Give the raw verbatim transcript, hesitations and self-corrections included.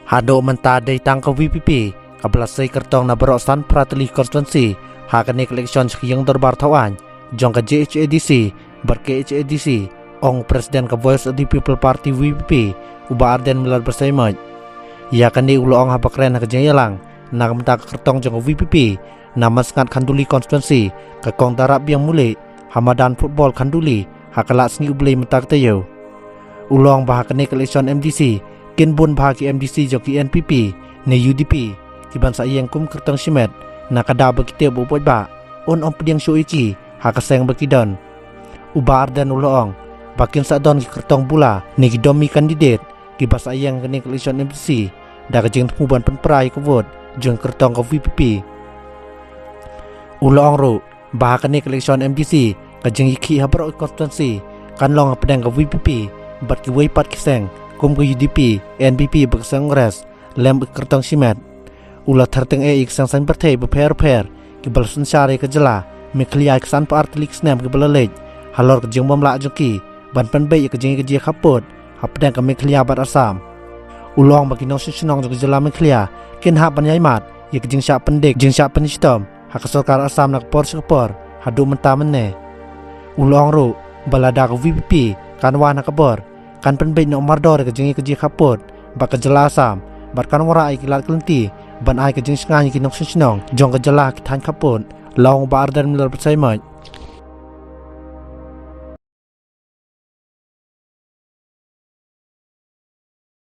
Haduh mynta dei tang ka VPP kaba la sei kyrtong na baroh san phra tylli ki constituency ha kane ka election sha ka ïing dorbar thaw aiñ jong ka JHADC bad KHADC, ong u President ka Voice of the People Party, VPP, u Bah Ardent Miller Basaiawmoit. Ïa kane u la ong haba kren ha ka jingïalang na ka bynta ka kyrtong jong ka VPP na Masngat Khanduli constituency, ka Kong Darapbiang Mulieh, ha madan football Khanduli, ha ka Lad Sngi U Blei mynta ka taïew. U la ong ba ha kane ka election MDC kin bun bha ki MDC jong ki NPP ne UDP kiban sa ïeng kum kyrtong shimet, na ka daw ba ki tip ba u paidbah un ym pdiang shuh ïa ki ha ka seng ba ki don. U Bah Ardent u la ong ba kin sa don ki kyrtong bula ne ki dummy candidate kiba sa ïeng ha kane ka election MDC da ka jingthmu ban pynpra ïa ka vote jong ki kyrtong ka VPP. U la ong ruh ba ha kane ka election MDC ka jingïakhih ha baroh ki constituency kan long hapdeng ka VPP bad kiwei pat ki seng kum ka UDP, NPP bad ka seng Congress, lem bad ki kyrtong shimet. U la tyrteng eh ïa ki seng saiñ pyrthei bapher bapher kiba la synshar ïa ka jylla Meghalaya ha ki san phew ar tylli ki snem kiba la leit, halor ka jingbym lah jong ki ban pynbeit ïa ka jingïakajia khappud hapdeng ka Meghalaya bad Assam. U la ong ba ki nongshong shnong jong ka jylla Meghalaya kin hap ban ïai mad ïa ka jingshah pyndik, jingshah pynshitom ha ka sorkar Assam na ka por sha ka por haduh mynta mynne. U la ong ruh ba lada ka VPP kan wan ha ka bor, kan pynbeit noh mardor ïa ka jingïakajia khappud bad ka jylla Assam bad kan wanrah ïa ki lad ki lynti ban ai ka jingshngaiñ ïa ki nongshong shnong jong ka jylla ha ki thaiñ khappud, la ong u Bah Ardent Miller Basaiawmoit.